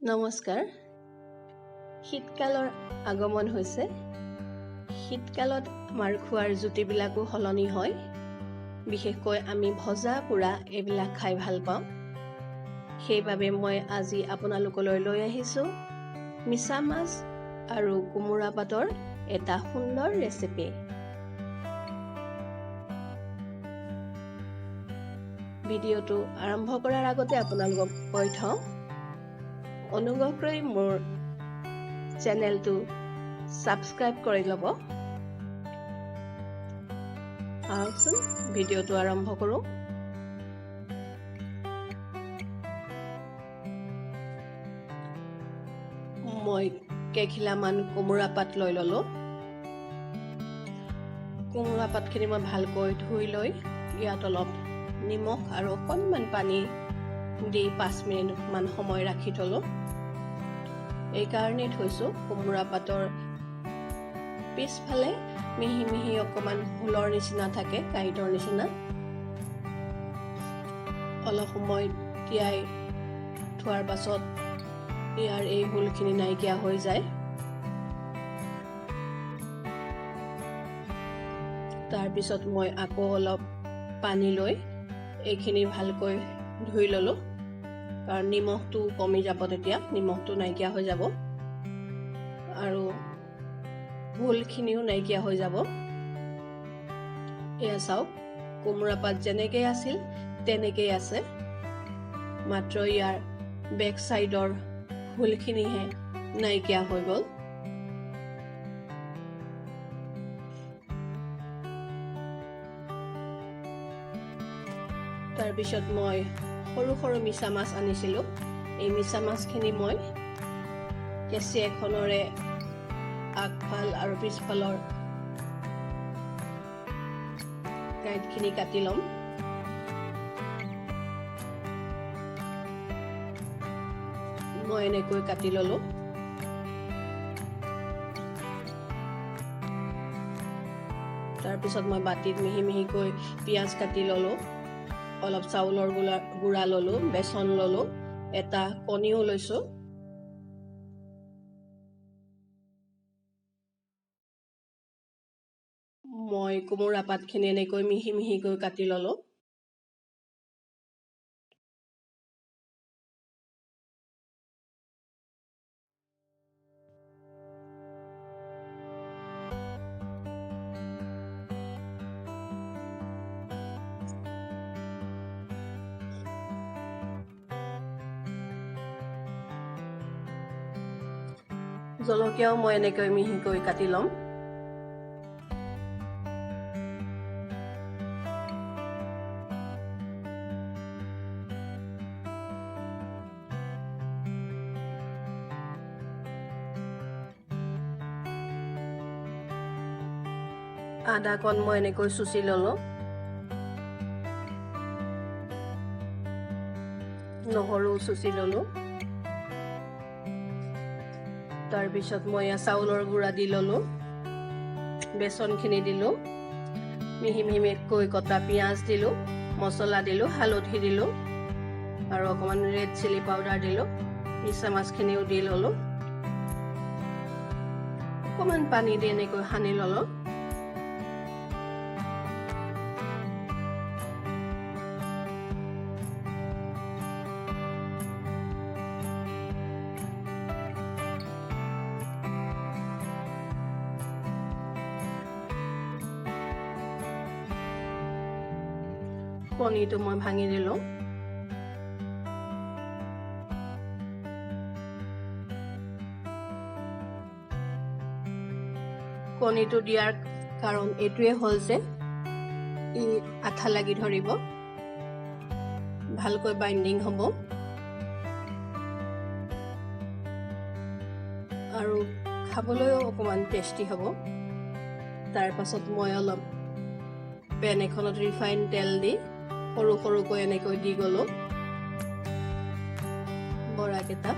নমস্কাৰ। শীতকালৰ আগমন হৈছে। শীতকালত আমাৰ খোৱাৰ জুতিবিলাকো সলনি হয়। বিশেষকৈ আমি ভজা পোৰা এইবিলাক খাই ভাল পাওঁ। সেইবাবে মই আজি আপোনালোকলৈ লৈ আহিছোঁ মিছা মাছ আৰু কোমোৰা পাতৰ এটা সুন্দৰ ৰেচিপি। ভিডিঅ'টো আৰম্ভ কৰাৰ আগতে আপোনালোকক কৈ থওঁ, অনুগ্ৰহ কৰি মোৰ চেনেলটো ছাবস্ক্ৰাইব কৰি ল'ব। আহকচোন, ভিডিঅ'টো আৰম্ভ কৰোঁ। মই কেইখিলামান কোমোৰা পাত লৈ ল'লোঁ। কোমোৰা পাতখিনি মই ভালকৈ ধুই লৈ ইয়াত অলপ নিমখ আৰু অকণমান পানী দি 5 মিনিটমান সময় ৰাখি থ'লোঁ। এইকাৰণেই থৈছোঁ, কোমোৰা পাতৰ পিছফালে মিহি মিহি অকণমান হুলৰ নিচিনা থাকে, কাঁইটৰ নিচিনা। অলপ সময় তিয়াই থোৱাৰ পাছত ইয়াৰ এই হুলখিনি নাইকিয়া হৈ যায়। তাৰপিছত মই আকৌ অলপ পানী লৈ এইখিনি ভালকৈ ধুই ল'লোঁ, কাৰণ নিমখটো কমি যাব, তেতিয়া নিমখটো নাইকিয়া হৈ যাব আৰু হুলখিনিও নাইকিয়া হৈ যাব। এয়া চাওক, কোমোৰা পাত যেনেকৈ আছিল তেনেকেই আছে, মাত্ৰ ইয়াৰ বেক চাইডৰ হুলখিনিহে নাইকিয়া হৈ গ'ল। তাৰপিছত মই সৰু সৰু মিছা মাছ আনিছিলোঁ। এই মিছা মাছখিনি মই কেঁচি এখনৰে আগফাল আৰু পিছফালৰ কাঁইটখিনি কাটি ল'ম। মই এনেকৈ কাটি ল'লোঁ। তাৰপিছত মই বাতিত মিহি মিহিকৈ পিঁয়াজ কাটি ল'লোঁ, অলপ চাউলৰ গুড়া ল'লোঁ, বেচন ল'লোঁ, এটা কণীও লৈছোঁ। মই কোমোৰা পাতখিনি এনেকৈ মিহি মিহিকৈ কাটি ল'লোঁ। জলকীয়াও মই এনেকৈ মিহিকৈ কাটি ল'ম। আদাকণ মই এনেকৈ চুচি ল'লোঁ। নহৰু চুচি ল'লোঁ। তাৰপিছত মই এয়া চাউলৰ গুড়া দি ল'লোঁ, বেচনখিনি দিলোঁ, মিহি মিহিকৈ কটা পিঁয়াজ দিলোঁ, মছলা দিলোঁ, হালধি দিলোঁ আৰু অকণমান ৰেড চিলি পাউডাৰ দিলোঁ। মিছা মাছখিনিও দি ল'লোঁ। অকণমান পানী দি এনেকৈ সানি ল'লোঁ। কণীটো মই ভাঙি দিলোঁ। কণীটো দিয়াৰ কাৰণ এইটোৱে হ'ল যে ই আঠা লাগি ধৰিব, ভালকৈ বাইণ্ডিং হ'ব আৰু খাবলৈও অকণমান টেষ্টি হ'ব। তাৰ পাছত মই অলপ পেন এখনত ৰিফাইন তেল দি সৰু সৰুকৈ এনেকৈ দি গ'লোঁ বৰাকেইটা।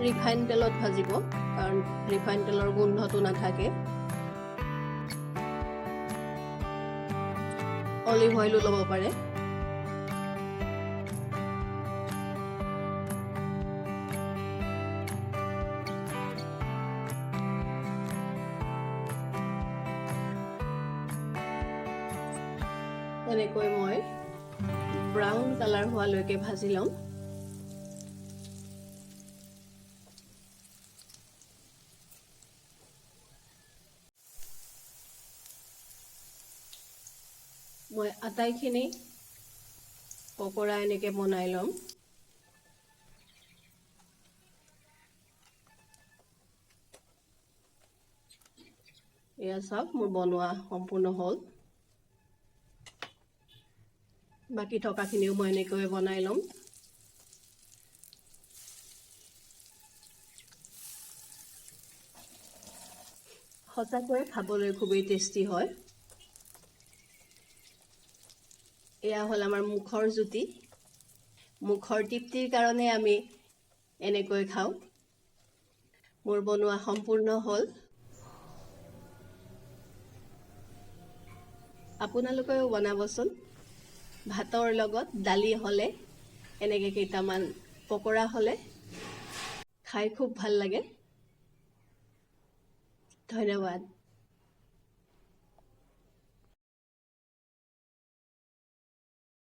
ৰিফাইন তেলত ভাজিব, কাৰণ ৰিফাইন তেলৰ গোন্ধটো নাথাকে। অলিভ অইলো ল'ব পাৰে। এনেকৈ মই ব্ৰাউন কালাৰ হোৱালৈকে ভাজি ল'ম। মই আটাইখিনি পকৰা এনেকৈ বনাই ল'ম। এয়া চাওক, মোৰ বনোৱা সম্পূৰ্ণ হ'ল। বাকী থকাখিনিও মই এনেকৈ বনাই ল'ম। সঁচাকৈয়ে খাবলৈ খুবেই টেষ্টি হয়। এয়া হ'ল আমাৰ মুখৰ জুতি। মুখৰ তৃপ্তিৰ কাৰণে আমি এনেকৈ খাওঁ। মোৰ বনোৱা সম্পূৰ্ণ হ'ল। আপোনালোকেও বনাবচোন। ভাতৰ লগত দালি হ'লে, এনেকৈ কেইটামান পকৰা হ'লে খাই খুব ভাল লাগে। ধন্যবাদ।